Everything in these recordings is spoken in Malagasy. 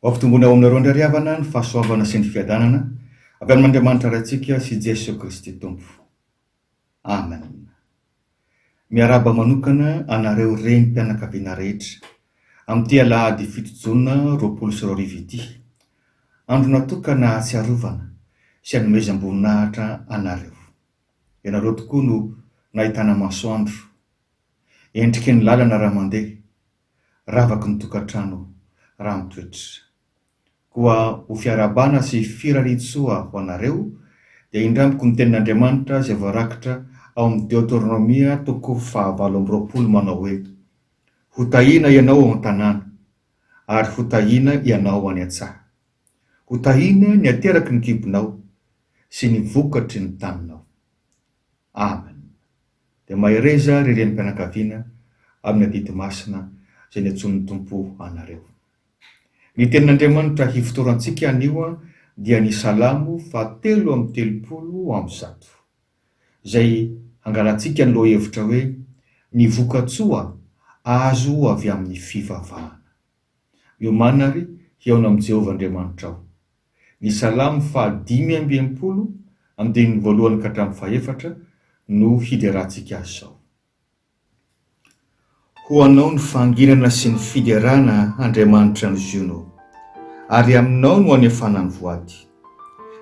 Ho ampitomboina ao aminareo indray ry havana ny fahasoavana sy ny fiadanana avy amin'Andriamanitra Raintsika sy Jesoa Kristy Tompo. Amen. Miarahaba manokana anareo renim-pianakaviana rehetra amin'ity alahady fito jona 2020 ity. Andro natokana hahatsiarovana sy hanomezam-boninahitra anareo. Ianareo tokoa no nahitana masoandro. Endriky ny lalana raha mandeha, ravaky ny tokantrano raha mitoetra. Koa ho fiarahabana sy firarian-tsoa ho anareo dia indramiko ny tenin'Andriamanitra izay voarakitra ao amin'ny Deoteronomia toko fahavalo amby 20 manao hoe, Hotahiana ianao ao an-tanàna, ary hotahiana ianao any an-tsaha. Hotahiana ny ateraky ny kibonao sy ny vokatry ny taninao. Amen. Dia mahereza ry renim-pianakaviana amin'ny adidy masina izay niantsoan'ny Tompo anareo. Ny tenin'Andriamanitra hifotorantsika anio dia ny Salamo faha 133, izay hangalantsika ny lohahevitra hoe Ny voka-tsoa azo avy amin'ny fivavahana. Miomàna àry hihaona amin'i Jehovah Andriamanitrao. Ny Salamo faha 65, andininy voalohany ka hatramin'ny fahefatra, no hiderantsika azy izao. Ho Anao ny fahanginana sy ny fiderana, Andriamanitra ny Ziona ô, ary Aminao no anefana ny voady.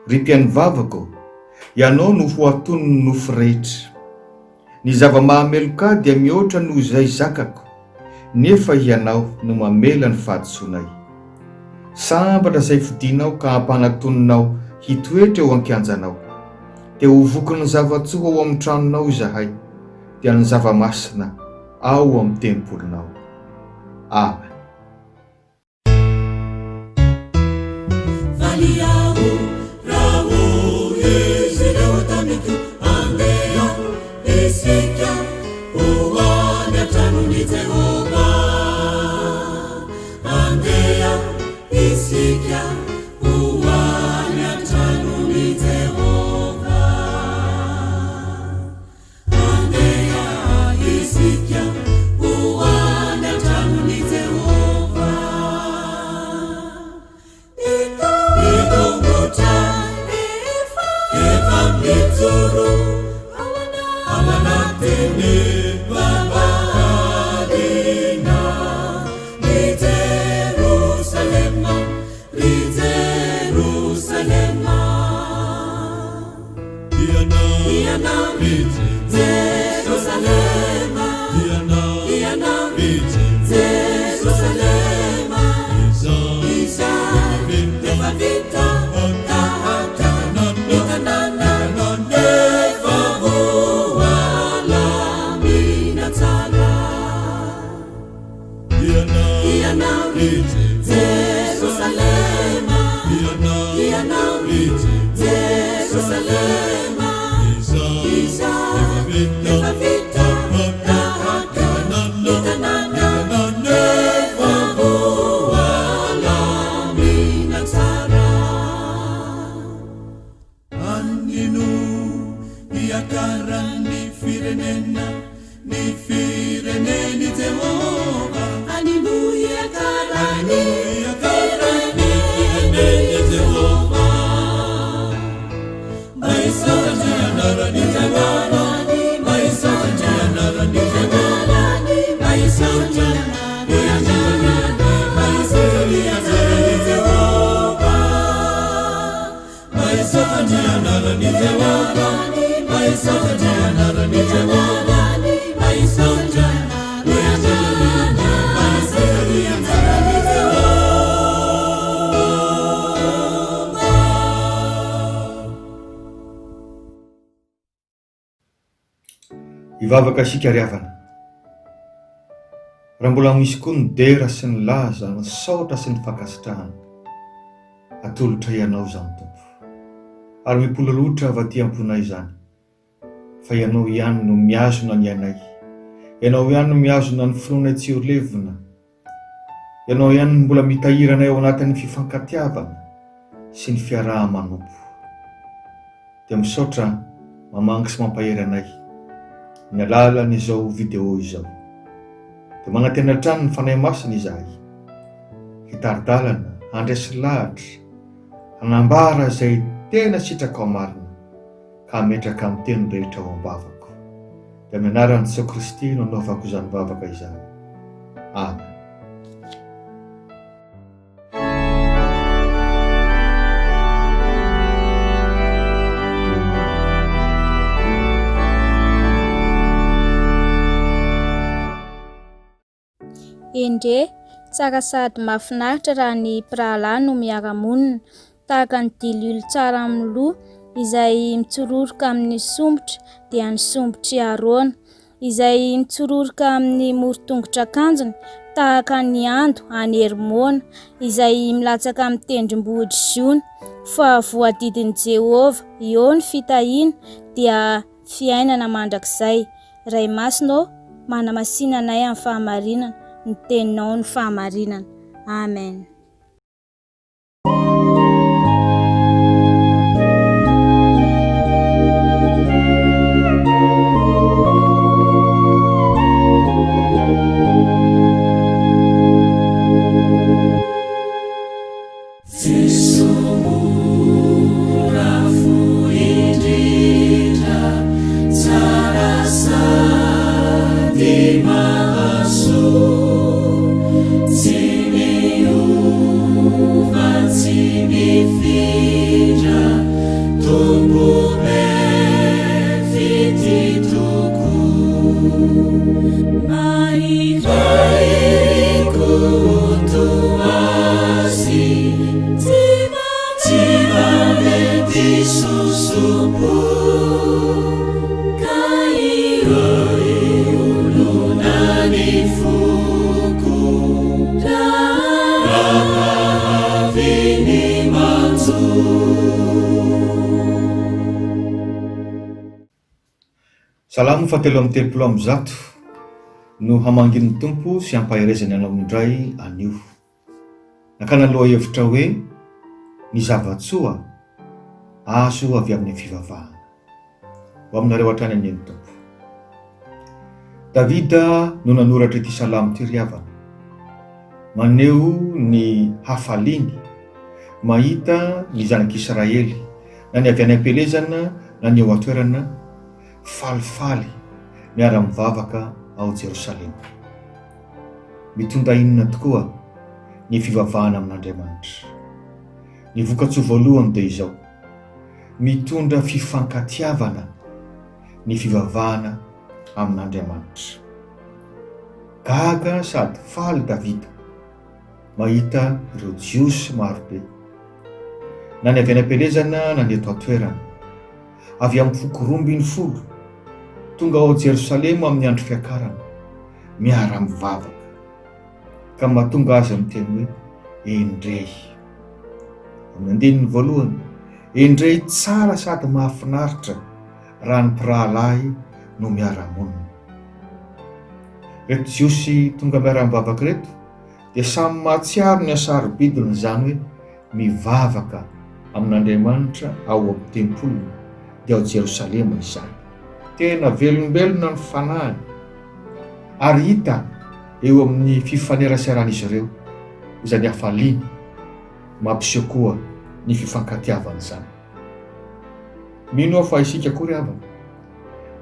Ry mpihaino vavaka ô, Ianao no ho atonin'ny nofo rehetra. Ny zava-mahameloka ahy dia mihoatra noho izay zakako, nefa Ianao no mamela ny fahadisoanay. Sambatra izay fidinao ka ampanatoninao hitoetra eo an-kianjanao. Dia ho vokin'ny zava-tsoa ao amin'ny tranonao izahay, dia ny zava-masina ao amin'ny tempolinao. Amen. Valiaho raha hoy izy ireo tamiko, Andeha isika ho any an-tranon'i Jehovah. Andeha isika ho any an-tranon'i Jehovah. Andeha isika ho any an-tranon'i Jehovah. Ny tongotra efa mijoro ao anatin'ny vavahadinao. Ry Jerosalema, ry Jerosalema. Ianao, Jerosalema, Ianao, Jerosalema, izay efa vita tahaka ny tanàna efa voalamina tsara. Ianao, Jerosalema, Ianao, Jerosalema, izay efa vita tahaka ny tanàna efa voalamina tsara. Any no hiakaran'ny firenena, ny firenen'i Jehovah. Any no hiakaran'ny firenen'i Jehovah. Mba hisaotra ny anaran'i Jehovah, mba hisaotra ny anaran'i Jehovah, mba hisaotra ny anarany, mba hisaotra ny anaran'i Jehovah. Mba hisaotra ny anaran'i Jehovah, mba hisaotra ny anaran'i Jehovah, mba hisaotra ny anarany, mba hisaotra ny anaran'i Jehovah. Hivavaka isika ry havana. Raha mbola misy koa ny dera sy ny laza, ny saotra sy ny fankasitrahana, atolotray Anao izany Tompo. Ary mipololotra avy aty am-ponay izany, fa Ianao ihany no mihazona ny ainay, Ianao ihany no mihazona ny finoanay tsy ho levona, Ianao ihany no mbola mitahiry anay ao anatin'ny fifankatiavana sy ny fiaraha-manompo. Dia misaotra mamangy sy mampahery anay ny alalan'izao vidéo izao. Dia manantena hatrany ny Fanahy Masina izahay hitari-dalana. handresy lahatra, hanambara izay tena sitrakao marina, ka hametraka ny teny rehetra ao am-bavako. Dia amin'ny anaran'i Jesoa Kristy no anaovako izany vavaka izany. Amen. Endrey, tsara sady mahafinaritra raha ny mpirahalahy no miara-monina, tahaka ny diloilo tsara amin'ny loha izay mitsororoka amin'ny somotra, dia ny sombotr'i Arona. Izay mitsororoka amin'ny moron-tongotr'akanjony tahaka ny ando any Hermona, izay milatsaka amin'ny tendrombohitr'i Ziona, fa voadidin'i Jehovah eo ny fitahiana, dia fiainana mandrakizay. Ray Masina ô, manamasina anay amin'ny fahamarinana, ny Teninao no fahamarinana. Amen. Salamo fahatelo amby 133 no hamangin'ny Tompo sy hampaherezany anao indray anio. Nakana lohahevitra hoe Ny zava-tsoa azo avy amin'ny fivavahana. Ho aminareo hatrany anie ny Tompo. Davida no nanoratra ity salamo ity ry havana. Maneho ny hafaliany mahita ny zanak'Israely, na ny avy any am-pielezana na ny eo an-toerana, falifaly miara-mivavaka ao Jerosalema. Mitondra inona tokoa ny fivavahana amin'Andriamanitra? Ny vokatsoa voalohany dia izao, mitondra fifankatiavana ny fivavahana amin'Andriamanitra. Gaga sady faly Davida mahita ireo Jiosy marobe, na ny avy any am-pielezana na ny eto an-toerana, avy amin'ny foko 12, tonga ao Jerosalema amin'ny andro fiakarana, miara-mivavaka, ka mahatonga azy miteny hoe, Endrey! Amin'ny andininy voalohany, Endrey tsara sady mahafinaritra raha ny mpirahalahy no miara-monina. Ireto Jiosy tonga miara-mivavaka ireto dia samy mahatsiaro ny hasarobidin'izany hoe mivavaka amin'Andriamanitra ao amin'ny tempoliny, dia ao Jerosalema izany. Tena velombelona ny fanahiny, ary hita eo amin'ny fifaneraseran'izy ireo izany hafaliany mampiseho koa ny fifankatiavany izany. Mino aho fa isika koa ry havana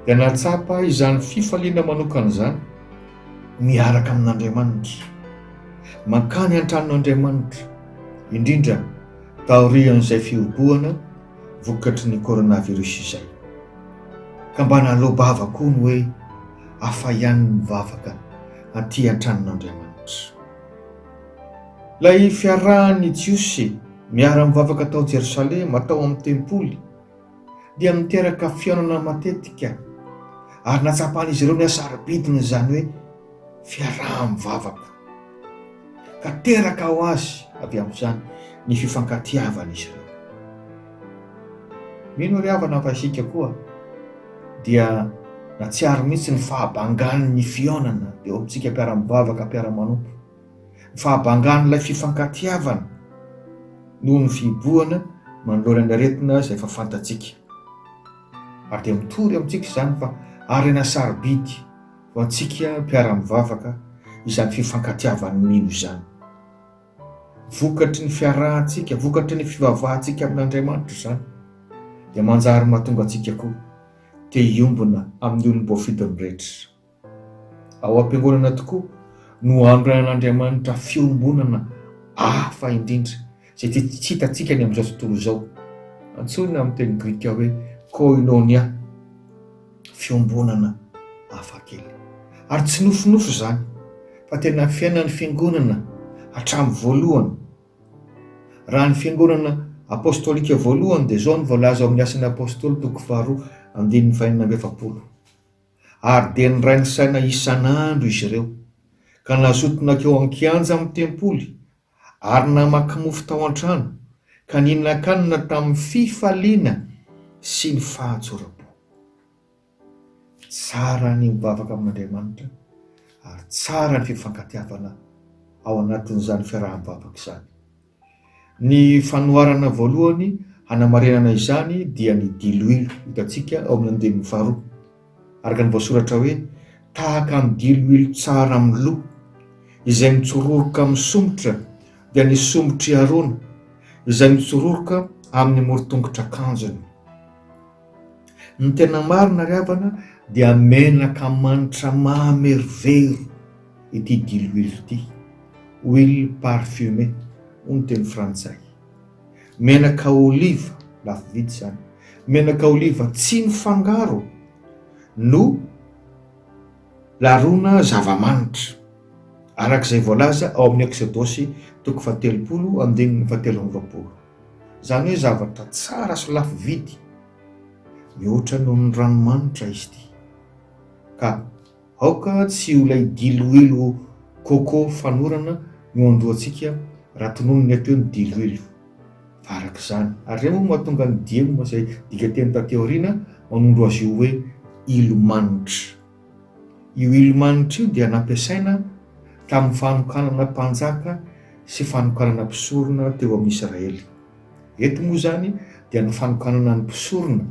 dia nahatsapa izany fifaliana manokana izany miaraka amin'Andriamanitra, mankany an-tranon'Andriamanitra, indrindra taorian'izay fihobohana vokatry ny coronavirus izay. Ka mba naloa-bava koa ny hoe hafa ihany ny mivavaka aty an-tranon'Andriamanitra. Ilay fiarahan'ny Jiosy miara-mivavaka tao Jerosalema, tao amin'ny tempoly, dia niteraka fihaonana matetika ary natsapan'izy ireo ny hasarobidin'izany hoe fiaraha-mivavaka. Ka teraka ho azy avy amin'izany ny fifankatiavan'izy ireo. Mino ry havana fa isika koa dia natsiaro mihitsy ny fahabangan'ny fihaonana eo amintsika mpiara-mivavaka, mpiara-manompo. Ny fahabangan'ilay fifankatiavana noho ny fihibohana manoloana ny aretina izay efa fantatsika. Ary dia mitory amintsika izany fa harena sarobidy ho antsika mpiara-mivavaka izany fifankatiavan'ny mino izany. Vokatry ny fiarahantsika, vokatry ny fivavahantsika amin'Andriamanitra izany, dia manjary mahatonga antsika koa te hiombona amin'ny olom-boafidiny rehetra. Ao am-piangonana tokoa no anorenan'Andriamanitra fiombonana hafa indrindra izay tsy hitantsika any amin'izao tontolo izao. Antsoina amin'ny teny grika hoe koinonia, fiombonana hafakely. Ary tsy nofinofy izany, fa tena fiainan'ny fiangonana hatramin'ny voalohany. Raha ny fiangonana apostolika voalohany dia izao no voalaza ao amin'ny Asan'ny Apostoly toko faharoa andininy fahenina amby efapolo. Ary dia niray ny saina isan'andro izy ireo, ka nazoto nankeo an-kianja amin'ny tempoly, ary namaky mofo tao an-trano, ka nihinan-kanina tamin'ny fifaliana sy ny fahatsoram-po. Tsara ny mivavaka amin'Andriamanitra, ary tsara ny fifankatiavana ao anatin'izany fiaraha-mivavaka izany. Ny fanoharana voalohany hanamarinana izany dia ny diloilo hitantsika ao amin'ny andininy faharoa, araka ny voasoratra hoe, Tahaka ny diloilo tsara amin'ny loha, izay mitsororoka amin'ny somotra, dia ny somotr'i Arona, izay mitsororoka amin'ny morotongotr'akanjony. Ny tena marina ry havana dia menaka manitra mahamerovero ity diloilo ity, huile parfumée hoy ny teny frantsay. Menaka oliva, lafo vidy izany, menaka oliva tsy mifangaro no laroana zava-manitra, araka izay voalaza ao amin'ny Eksodosy toko fahatelopolo andininy fahatelo amby roapolo. Izany hoe zavatra tsara sy lafo vidy mihoatra noho ny ranomanitra izy ity. Ka aoka tsy ho ilay diloilo coco fanorana no andohantsika raha tononina eto hoe ny diloilo. Fa araka izany. Ary izay moa no mahatonga ny diem izay dikanteny taty aoriana manondro azy io hoe ilo manitra. Io ilo manitra io dia nampiasaina tamin'ny fanokanana mpanjaka sy fanokanana mpisorona teo amin'ny Israely. Eto moa izany dia ny fanokanana ny mpisorona,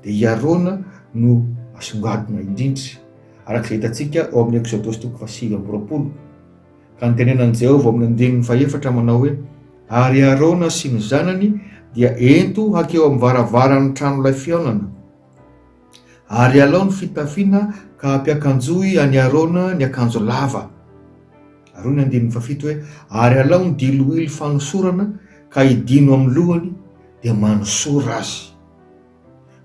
dia i Arona no asongadina indrindra, araka izay hitantsika ao amin'ny Eksodosy toko fahasivy amby roapolo, ka nitenenan'i Jehovah ao amin'ny andininy fahefatra manao hoe, Ary Arona sy ny zanany dia ento hakeo amin'ny varavaran'ny tranolay fihaonana, ary alao ny fitafiana ka ampiakanjoy an'i Arona ny akanjo lava. Ary hoy ny andininy fahafito hoe, Ary alao ny diloilo fanosorana ka idino amin'ny lohany, dia manosora azy.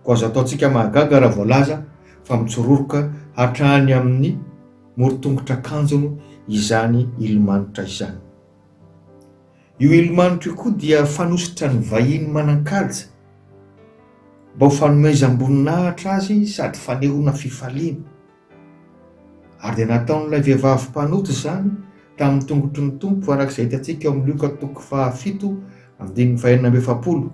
Koa azo ataontsika mahagaga raha voalaza fa mitsororoka hatrany amin'ny morotongotr'akanjony izany ilomanitra izany. Io ilomanitra io koa dia fanosotra ny vahiny manan-kaja mba ho fanomezam-boninahitra azy sady fanehoana fifaliana. Ary dia nataon'ilay vehivavy mpanota izany tamin'ny tongotry ny Tompo araka izay hitantsika ao amin'ny Lioka toko fahafito andininy fahenina amby efapolo.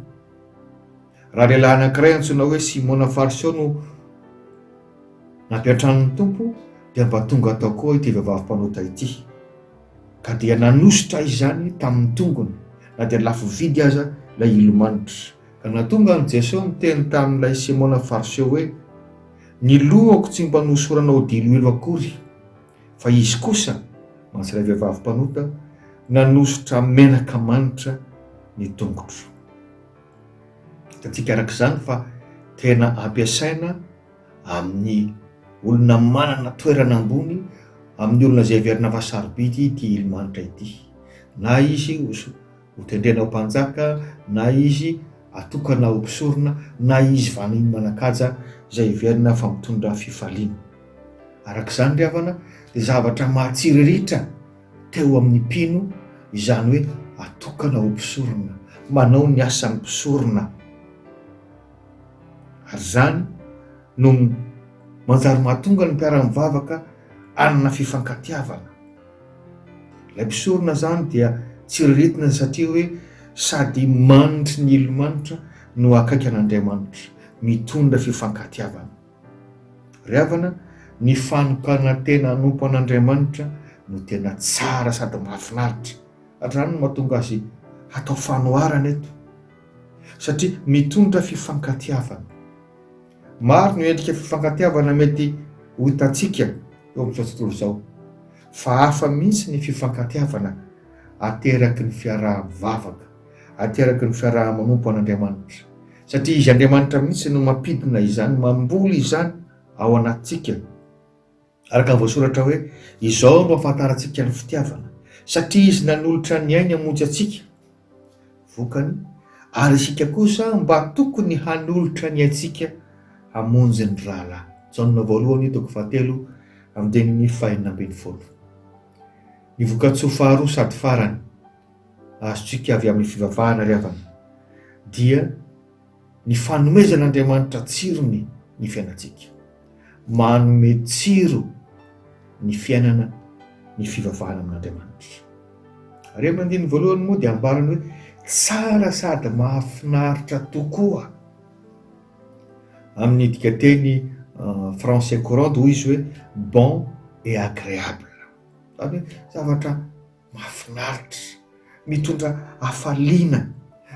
Raha lehilahy anankiray antsoina hoe Simona Fariseo no nampiantrano ny Tompo dia mba tonga tao koa ity vehivavy mpanota ity. Ka dia nanosotra izany tamin'ny tongony na dia lafo vidy aza ilay ilomanitra. Ka nahatonga an'i Jesoa niteny tamin'ilay Simona Fariseo hoe, Ny lohako tsy mba nohosoranao diloilo akory, fa izy kosa, mantsy ilay vehivavy mpanota, nanosotra menaka manitra ny tongotro. Hitantsika araka izany fa tena ampiasaina amin'ny olona manana toerana ambony, amin'ny olona izay heverina fa sarobidy ity ilomanitra ity. Na izy Hotendrena ho mpanjaka na izy atokana ho mpisorona na izy vaniny manan-kaja izay heverina fa mitondra fifaliana. Araka izany ry havana dia zavatra mahatsiriritra teo amin'ny mpino izany hoe atokana ho mpisorona, manao ny asan'ny mpisorona. Ary izany no manjary mahatonga ny mpiara-mivavaka hanana fifankatiavana. Ilay mpisorona izany dia tsiriritina satria hoe sady manitry ny ilomanitra no akaiky an'Andriamanitra, mitondra fifankatiavana. Ry havana, ny fanokanan-tena hanompo an'Andriamanitra no tena tsara sady mahafinaritra. Ary izany no mahatonga azy hatao fanoharana eto, satria mitondra fifankatiavana. Maro ny endrika fifankatiavana mety ho hitantsika eo amin'izao tontolo izao, fa hafa mihitsy ny fifankatiavana. ateraky ny fiaraha-mivavaka, ateraky ny fiaraha-manompo an'Andriamanitra. Satria Izy Andriamanitra mihitsy no mampidina izany, mamboly izany ao anatintsika. Araka ny voasoratra hoe, Izao no ahafantarantsika ny fitiavana, satria Izy nanolotra ny ainy hamonjy antsika. Vokany, ary isika kosa mba tokony hanolotra ny aintsika hamonjy ny rahalahy. Jaona voalohany toko fahatelo andininy fahenina ambin'ny folo. Ny vokatsoa faharoa sady farany azontsika avy amin'ny fivavahana ry havana dia ny fanomezan'Andriamanitra tsirony ny fiainantsika. Manome tsiro ny fiainana ny fivavahana amin'Andriamanitra. Ary amin'ny andininy voalohany moa dia ambarany hoe tsara sady mahafinaritra tokoa. Amin'ny dikanteny français courant dia hoy izy hoe bon et agréable. Izany hoe zavatra mahafinaritra, mitondra hafaliana,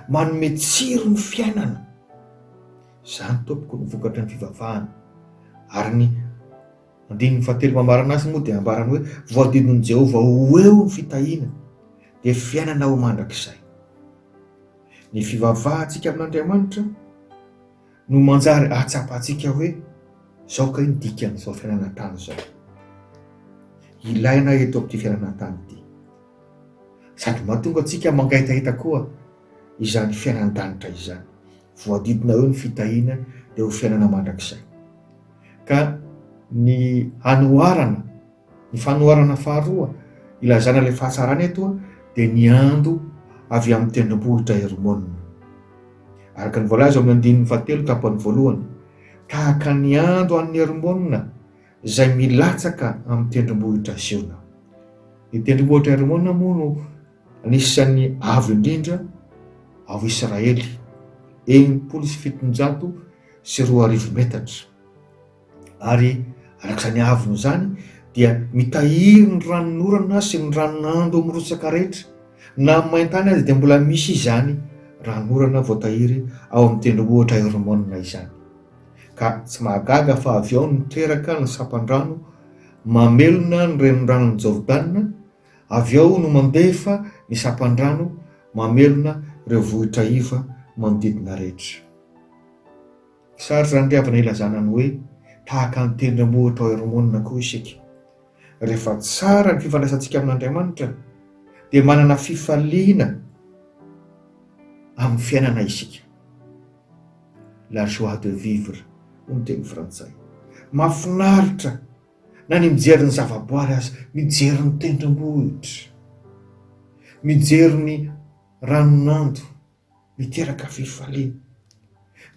manome tsiro ny fiainana. Izany tompoko no vokatry ny fivavahana. Ary ny andininy fahatelo mamarana azy moa dia ambarany hoe voadidin'i Jehovah ho eo ny fitahiana, dia fiainana ho mandrakizay. Ny fivavahantsika amin'Andriamanitra no manjary ahatsapantsika hoe izao kay ny dikan'izao fiainana an-tany izao. Ilaina eto amin'ity fiainana an-tany ity. Sady mahatonga antsika mangaitahita koa izany fiainan-danitra izany. Voadidina eo ny fitahiana dia ho fiainana mandrakizay. Ka ny hanoharana Ny fanoharana faharoa ilazana ilay fahatsarana eto dia ny ando avy amin'ny tendrombohitra Hermona. Araka ny voalaza ao amin'ny andininy fahatelo tapany voalohany, tahaka ny ando an'i Hermona izay milatsaka amin'ny tendrombohitra Ziona. Ny tendrombohitra Hermona moa no anisan'ny avo indrindra ao Israely, 2760 metatra. Ary araka izany haavony izany dia mitahiry ny ranonorana sy ny ranon'ando mirotsaka rehetra. Na amin'ny main-tany aza dia mbola misy izany ranonorana voatahiry ao amin'ny tendrombohitra Hermona izany. Ka tsy mahagaga fa avy ao no teraka ny sampan-drano mamelona ny reniranon'i Jordana, avy ao no mandefa ny sampan-drano mamelona ireo vohitra iva manodidina rehetra. Sarotra izany ry havana ilazana ny hoe tahaka ny tendrombohitra ao Hermona koa isika. Rehefa tsara ny fifandraisantsika amin'Andriamanitra dia manana fifaliana amin'ny fiainana isika. La joie de vivre hoy ny teny frantsay. Mahafinaritra na ny mijery ny zavaboary aza, mijery ny tendrombohitra, mijery ny ranonando, miteraka fifaliana.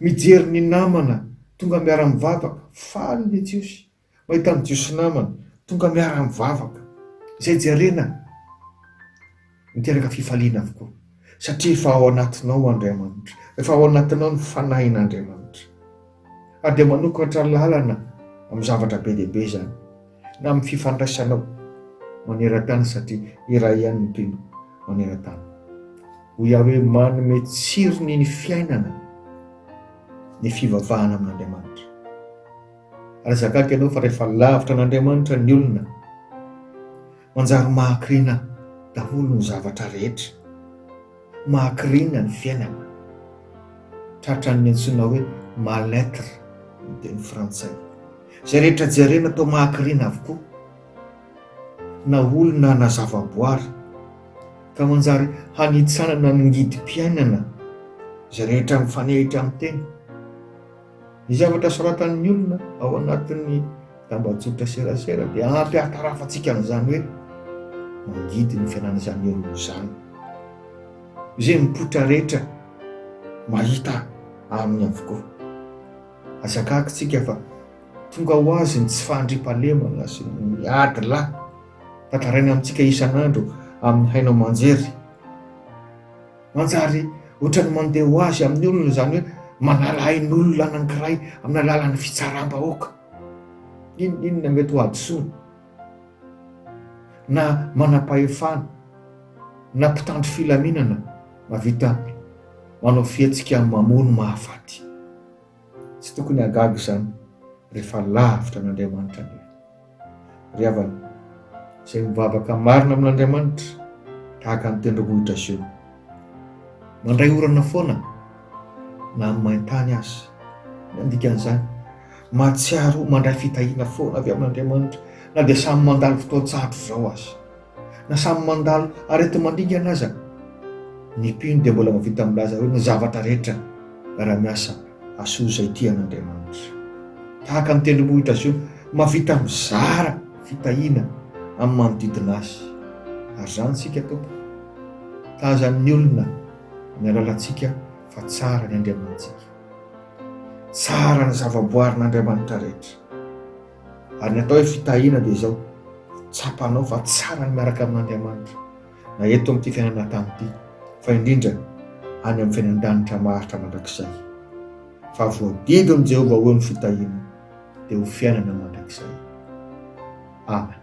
Mijery ny namana tonga miara-mivavaka, faly ny Jiosy mahita ny Jiosy namany tonga miara-mivavaka. Izay jerena miteraka fifaliana avokoa satria efa ao anatinao Andriamanitra, efa ao anatinao ny fanahin'Andriamanitra. Ary dia manokatra lalana amin'ny zavatra be dia be izany, na amin'ny fifandraisanao maneran-tany satria iray ihany ny mpino maneran-tany. Hoy aho hoe manome tsirony ny fiainana ny fivavahana amin'Andriamanitra. Ary aza gaga ianao fa rehefa lavitra an'Andriamanitra ny olona, manjary mahakirina daholo ny zavatra rehetra. Mahakirina ny fiainana. Tratran'ny antsoina hoe mal-être ny teny frantsay. Izay rehetra jerena toa mahakirina avokoa. Na olona na zavaboary. Ka manjary hanitsanana ny ngidim-piainana izay rehetra mifanehitra amin'ny tena. Ny zavatra soratan'ny olona ao anatin'ny tambajotra serasera dia ampy hahatarafantsika an'izany hoe mangidy ny fiainan'izany olona izany. Izay mipoitra rehetra mahita aminy avokoa. Aza gaga isika fa tonga ho azy ny tsy fahandriampahalemana sy ny ady lahy tantaraina amintsika isan'andro amin'ny haino aman-jery. Manjary ohatran'ny mandeha ho azy amin'ny olona izany hoe manala ain'olona anankiray amin'ny alalan'ny fitsaram-bahoaka. Inona mety ho hadisoana? Na manam-pahefana na mpitandro filaminana mahavita manao fihetsika mamono mahafaty. Tsy tokony hahagaga izany rehefa lavitra an'Andriamanitra ny olona. Ry havana, izay mivavaka marina amin'Andriamanitra. Tahaka ny tendrombohitra Ziona. Mandray orana foana na amin'ny main-tany aza. Inona no dikan'izany? Mahatsiaro ho mandray fitahiana foana avy amin'Andriamanitra na dia samy mandalo fotoan-tsarotra izao aza. Na samy mandalo areti-mandringana aza, ny mpino dia mbola mahavita milaza hoe ny zavatra rehetra miara-miasa hahasoa izay tia an'Andriamanitra. Tahaka ny tendrombohitra Ziona, mahavita mizara fitahiana amin'ny manodidina azy. Ary izany isika, Tompoko. Tazan'ny olona amin'ny alalantsika fa tsara ny Andriamanitsika. Tsara ny zavaboarin'Andriamanitra rehetra. Ary ny atao hoe fitahiana dia izao, tsapanao fa tsara ny miaraka amin'Andriamanitra, na eto amin'ity fiainana tany ity, fa indrindra any amin'ny fiainan-danitra maharitra mandrakizay. Fa voadidin'i Jehovah ho eo ny fitahiana, dia ho fiainana mandrakizay. Amen.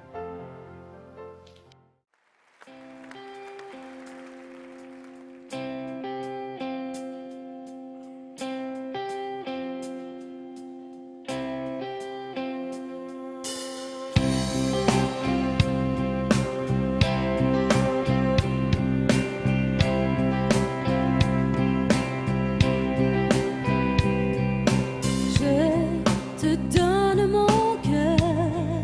Je te donne mon cœur.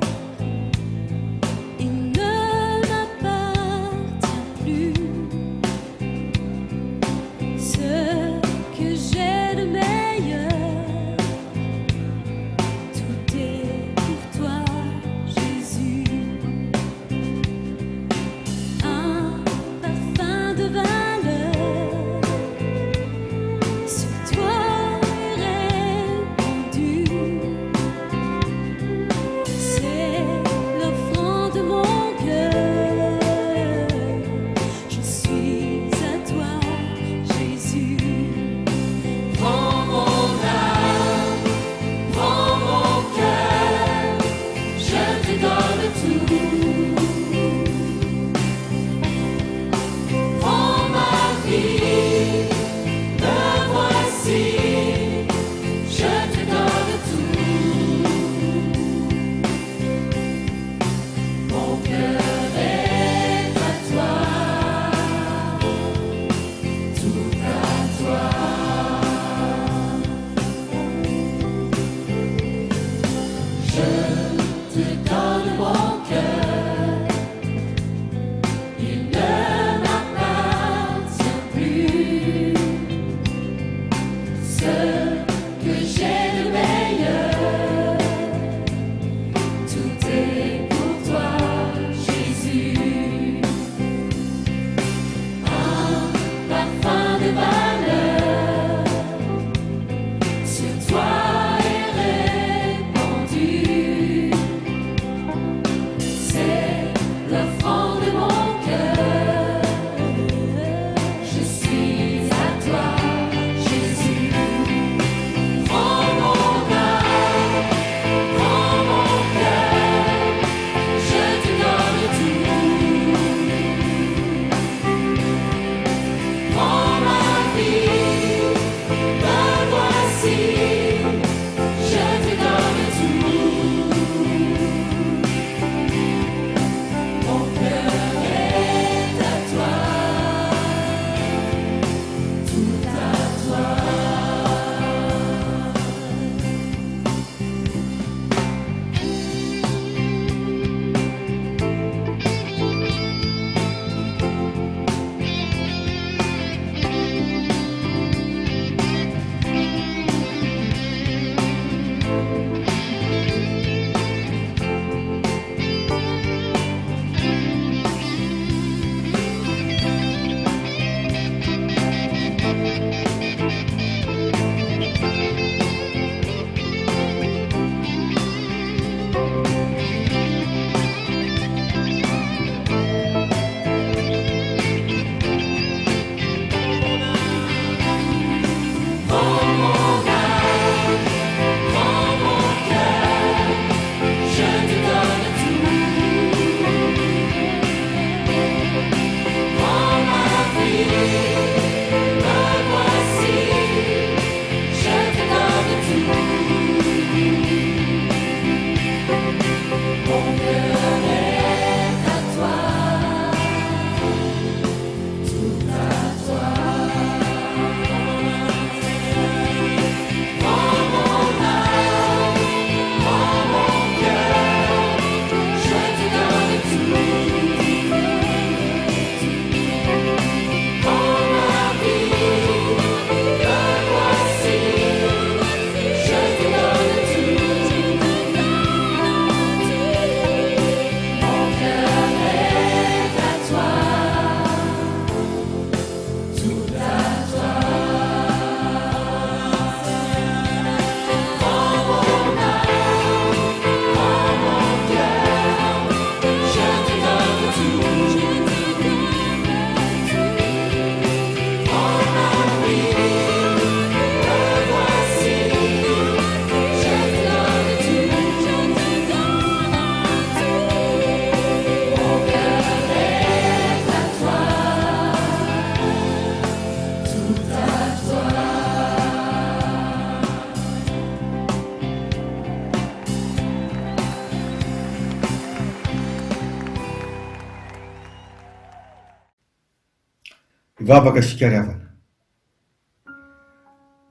Hivavaka isika ry havana.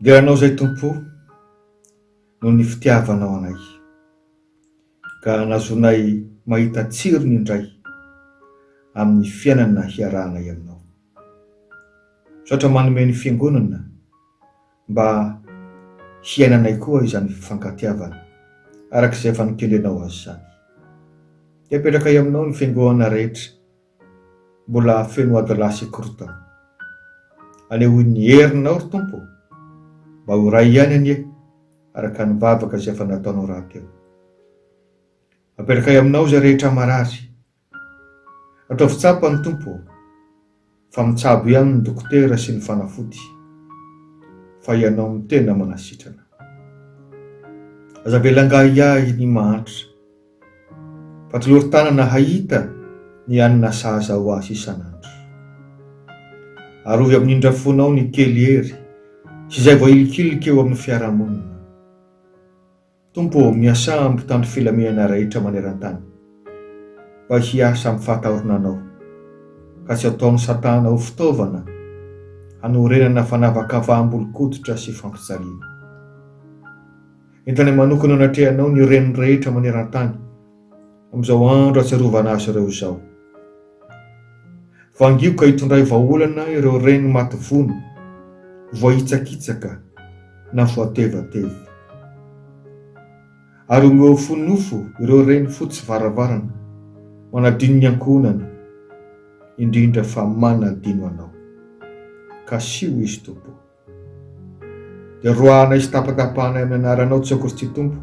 Dera Anao izay Tompo o, noho ny fitiavanao anay, ka nahazoanay mahita tsirony indray amin'ny fiainana hiarahanay Aminao. Misaotra manome ny Fiangonana mba hiainanay koa izany fifankatiavana araka izay efa nikendrenao azy izany. Dia apetrakay Aminao ny Fiangoana rehetra mbola feno adilahy sy korontana. Anehoy ny herinao ry Tompo ô! Mba ho iray ihany anie araka ny vavaka izay efa nataonao rahateo. Apetrakay aminao izay rehetra marary. Ataovy tsapa ny Tompo ô! Fa mitsabo ihany ny dokotera sy ny fanafody, fa Ianao no tena manasitrana. Aza avela angahiahy ny mahantra. Fa tolory tanana hahita ny hanina sahaza ho azy isan'andro. Arovy amin'ny indrafonao ny kely hery sy izay voahilikilika eo amin'ny fiarahamonina. Tompo ô, miasà amin'ny mpitandro filaminana rehetra maneran-tany mba hiasa amin'ny fahatahorana Anao, ka tsy hataon'i Satana ho fitaovana hanorenana fanavakavaham-bolon-koditra sy fampijaliana. Entanay manokana eo anatrehanao ny reny rehetra maneran-tany amin'izao andro ahatsiarovana azy ireo izao. Vangio ka itondray vahaolana ireo reny maty vono, voahitsakitsaka na voatevateva. Ary omeo fo nofo ireo reny fotsy varavarana, manadino ny ankohonany, indrindra fa manadino Anao. Kasiho izy Tompo. Dia roahanay sy tapatapahanay amin'ny anaranao Jesoa Kristy Tompo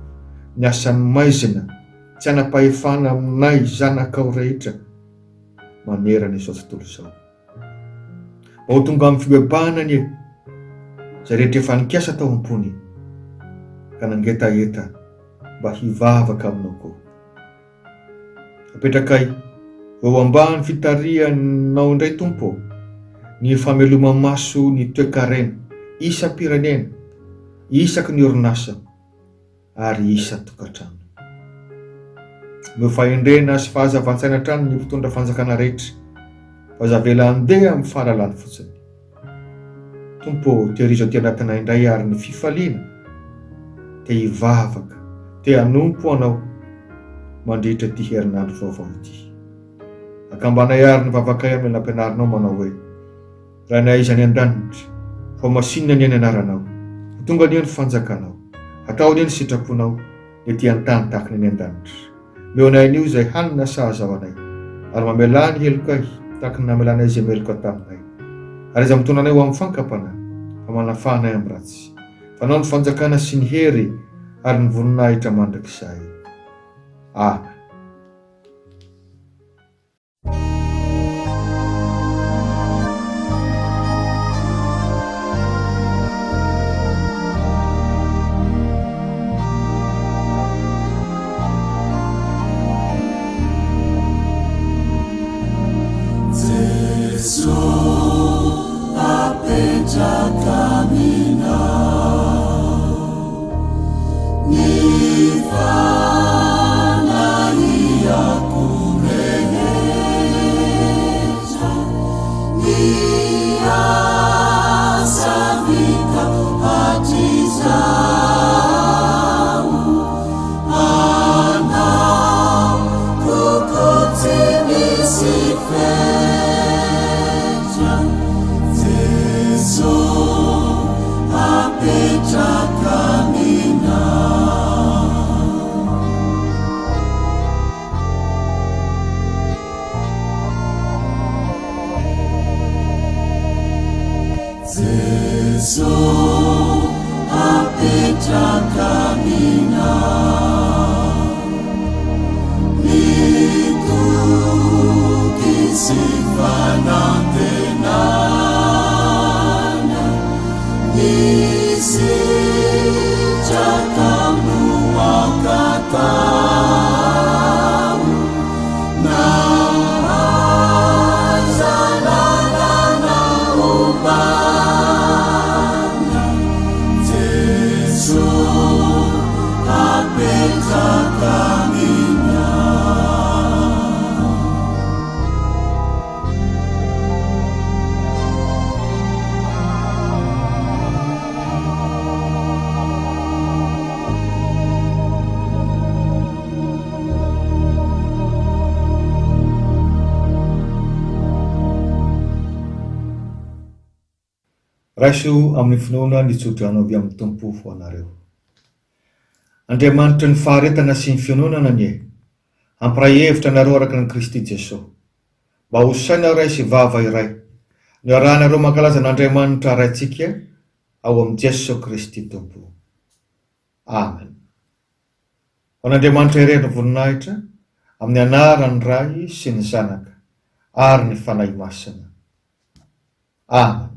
ny asan'ny maizina tsy hanam-pahefana aminay zanakao rehetra manerana izao tontolo izao. Mba ho tonga amin'ny fibebahana anie izay rehetra efa nikasa tao am-pony ka nangetaheta mba hivavaka aminao koa. Apetrakay eo ambany fitarihanao indray Tompo ô, ny fameloma-maso ny toekarena isam-pirenena, isaky ny orinasa ary isan-tokantrano. Omeo fahendrena sy fahazavan-tsaina hatrany ny mpitondra fanjakana rehetra, fa aza avela handeha amin'ny fahalalany fotsiny. Tompo ô, tehirizo aty anatinay indray ary ny fifaliana, te hivavaka, te hanompo Anao mandritra ity herinandro vaovao ity. Akambanay ary ny vavakay amin'ilay nampianarinao manao hoe, Rainay izay any an-danitra, hohamasinina anie ny anaranao, ho tonga anie ny fanjakanao, hatao anie ny sitraponao, ny ety an-tany tahaka ny any an-danitra. Omeo anay anio izay hanina sahaza ho anay, ary mamelà ny helokay, tahaka ny namelanay izay meloka taminay. Ary aza mitondra anay ho amin'ny fankam-panahy, fa manafaha anay amin'ny ratsy. Fa Anao ny fanjakana sy ny hery ary ny voninahitra mandrakizay. Amen. Raiso amin'ny finoana ny tsodrano avy amin'ny Tompo ho anareo. Andriamanitry ny faharetana sy ny fiononana anie hampiray hevitra anareo araka an'i Kristy Jesoa, mba ho saina iray sy vava iray no iarahanareo mankalaza an'Andriamanitra Raintsika ao amin'i Jesoa Kristy Tompo. Amen. Ho an'Andriamanitra irery ny voninahitra, amin'ny anaran'ny Ray sy ny Zanaka ary ny Fanahy Masina. Amen.